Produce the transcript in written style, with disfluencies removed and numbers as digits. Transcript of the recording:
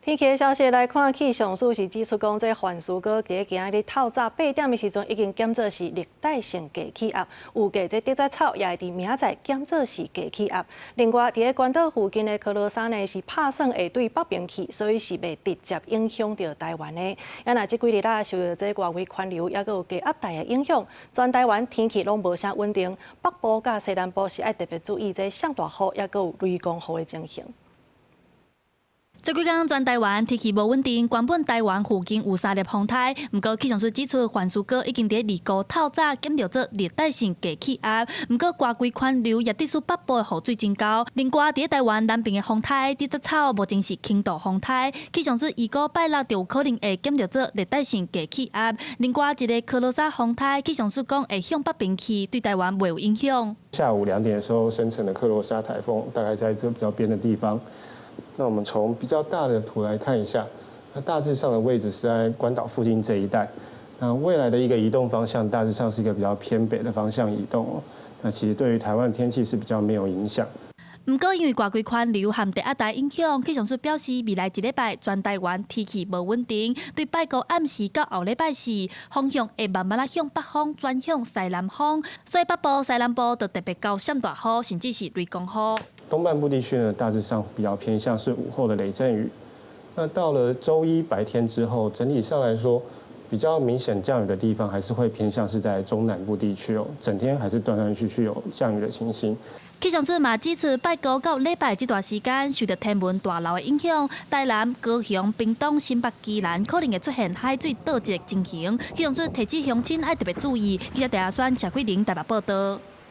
天氣的消息來看，氣象署是指出講，這環斯哥佇今仔日透早8點的時陣，已經檢做是熱帶性低氣壓，預計這低壓槽也會佇明仔載檢做是低氣壓。另外，佇個關島附近的克羅沙呢，是拍算會對北邊去，所以是袂直接影響著台灣的。啊，若這幾日來受著這外圍環流，抑閣有低壓帶的影響，全台灣天氣攏無啥穩定，北部佮西南部是愛特別注意這降大雨，抑閣有雷公雨的情形。這幾工全台灣天氣無穩定，原本台灣附近有三粒風颱，毋過氣象署指出，環斯哥已經佇二五透早檢著做熱帶性低氣壓，毋過外圍環流也致使北部的雨水增高。另外，佇台灣南邊的風颱低壓槽目前是輕度風颱，氣象署預估拜六就有可能會檢著做熱帶性低氣壓。另外一个科羅沙風颱，氣象署講會向北邊去，對台灣袂有影響。下午2點的時候生成的克羅沙颱風，大概在這比較邊的地方。那我們從比較大的圖來看一下，那大致上的位置是在關島附近這一帶。那未來的一個移動方向，大致上是一個比較偏北的方向移動哦。那其實對於台灣天氣是比較沒有影響。毋過因為外圍環流和低壓帶影響，氣象署表示未來一禮拜全台灣天氣無穩定，對拜五暗時到後禮拜四，風向會慢慢仔向北風轉向西南風，所以北部、西南部就特別𠢕閃大雨，甚至是雷公雨。東半部地區呢，大致上比較偏向是午後的雷陣雨。那到了週一白天之後，整體上來說，比較明顯降雨的地方還是會偏向是在中南部地區哦，整天還是斷斷續續有降雨的情形。氣象署嘛指出，拜五到禮拜這段時間，受著天文大樓的影響，台南、高雄、屏東、新北、宜蘭可能會出現海水倒置的情形。氣象署提醒鄉親愛特別注意。記者鄭阿宣、謝桂玲台北報道。